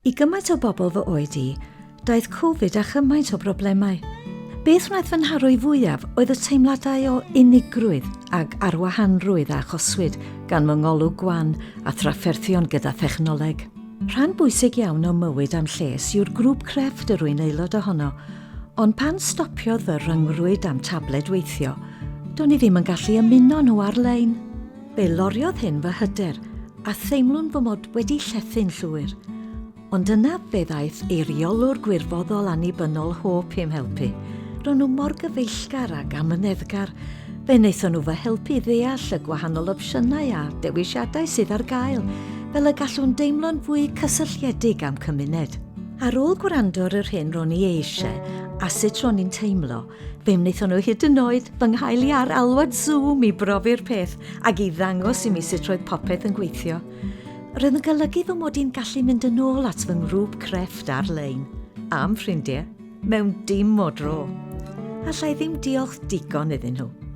I gymaint o bobl fy oed i, daeth Covid â chymaint o broblemau. Beth wnaeth fy nharo i fwyaf oedd y teimladau o unigrwydd ag arwahanrwydd a achoswyd gan fy ngolwg gwan a thrafferthion gyda thechnoleg. Rhan bwysig iawn o'm mywyd a'm lles yw'r grŵp crefft yr wy'n aelod ohono, ond pan stopiodd fy rhyngrwyd a'm tabled weithio, do'n i ddim yn gallu ymuno nhw ar-lein. Fe loriodd hyn fy hyder, a theimlwn fy mod wedi llethu'n llwyr. Ond yna fe ddaeth eiriolwr gwirfoddol annibynnol Hope i'm helpu. Ro'n nhw mor gyfeillgar ac amyneddgar. Fe wnaethon nhw fy helpu i ddeall y gwahanol opsiynau a dewisiadau sydd ar gael, fel y gallwn deimlo'n fwy cysylltiedig â'm cymuned. Ar ôl gwrando ar yr hyn ro'n i ei eisiau a sut ro'n i'n teimlo, Fe wnaethon nhw hyd yn oed fy nghael i ar alwad Zoom i brofi'r peth ac i ddangos i mi sut roedd popeth yn gweithio. Roedd yn golygu fy mod i'n gallu mynd yn ôl at fy ngrŵp crefft ar-lein, a'm ffrindiau, mewn dim o dro. Alla i ddim diolch digon iddyn nhw.